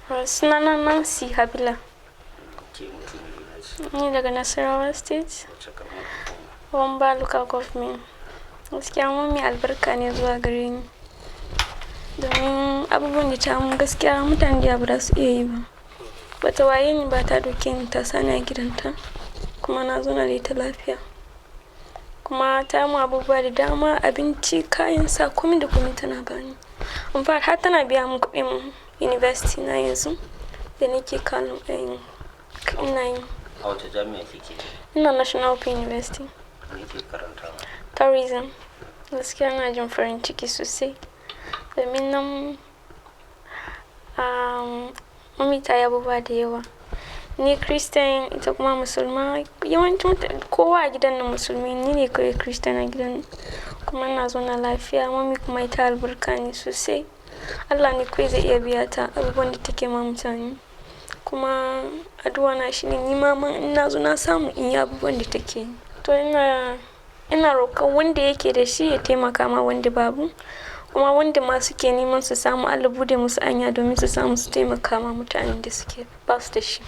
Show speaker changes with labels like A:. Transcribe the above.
A: Sunana Nancy Habila.
B: Ke mutum ne ce?
A: Ni daga Nasarawa State.
B: Wacce karamar hukuma?
A: Wamba Local Government. Gaskiya Mummy albarka ne zuwa gare ni. Domin abubuwan da ta mun, gaskiya mutane da ba za su iya yi ba. Bata waye ni ba, ta doke ni, ta sani a gidanta. Kuma na zauna da ita lafiya. Kuma ta mun abubuwa da dama, abinci, kayan sa, komai da komai tana bani. In fact, har tana biya mun kuɗin university na yanzu da nake Kano, ina yi.
B: A wace jami'a kike?
A: Ina National Open University.
B: Me kike karantawa?
A: Tourism. Gaskiya ina jin farin ciki sosai. Domin nan Mummy ta yi abubuwa da yawa. Ni Christian, ita kuma Musulma. Yawancin mutane, kowa a gidan nan Musulmi, ni ne kawai Christian a gidan nan. Kuma ina zauna lafiya. Mummy kuma ita albarka ne sosai. Allah ne kawai zai iya biya ta abubuwan da take ma mutane. Kuma addu'a na shine ni ma in na zo na samu in yi abubuwan da take yi. To ina roƙon wanda yake da shi ya taimaka ma wanda babu. Kuma wanda ma suke neman su samu, Allah bude musu hanya domin su samu su taimaka ma mutanen da suke basu da shi.